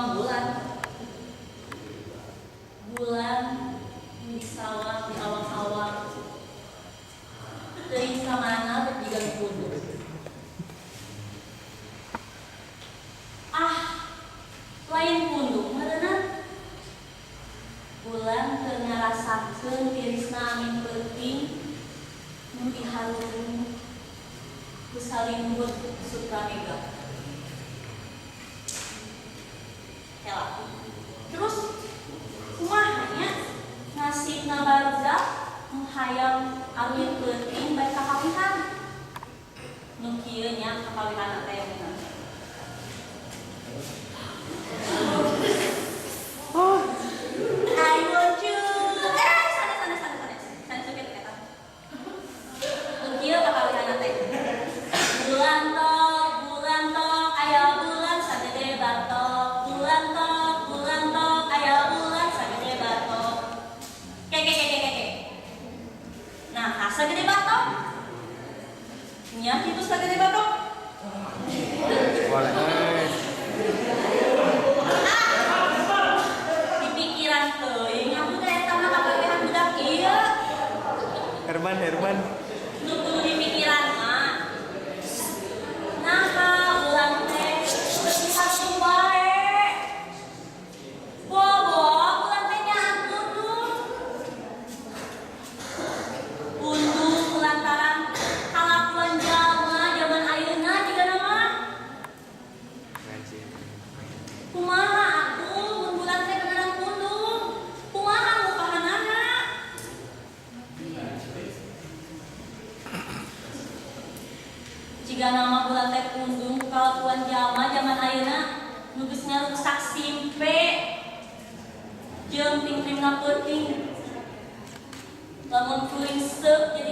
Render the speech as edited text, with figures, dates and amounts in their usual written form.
Nyawang bulan. Bulan di sawah di awang-awang. Teuing kamana rek jiga nu pundung. Ah, lain pundung meureunna. Bulan keur ngarasakeun tirisna angin peuting nu diharurung ku salimbut sutra mega. Hela. Terus kumaha nya nasibna barudak nu hayang aruit peuting bari kakawihan. Nu kieu nya kakawihanna teh bener. I want you. Sana sana sana sana. Sana sakit eta. Nu kieu kakawihanna teh. Bulan tok, aya bulan sagede batok. Bulan tok, aya bulan sagede batok. Ke ke ke ke ke. Nah, sagede batok. Nya kitu sagede batok. Boleh. Di pikiran teuing aku teh eta mah kakawihan budak ieu. Herman, Herman. Nu kudu di pikiran mah. Naha bulan teh beuki hasum wae. Bobo bulan teh nyaan pundung. Pundung lantaran kalakuan jalma zaman ayeuna jigana mah. Kumaha atuh mun bulan teh beneran pundung? Kumaha ngupahanana? Jika nama bulan teh pundung ku kalakuan jalma zaman ayeuna nu geus ngarusak simpe jeung tingrimna peuting. Lamun kuring seuk jadi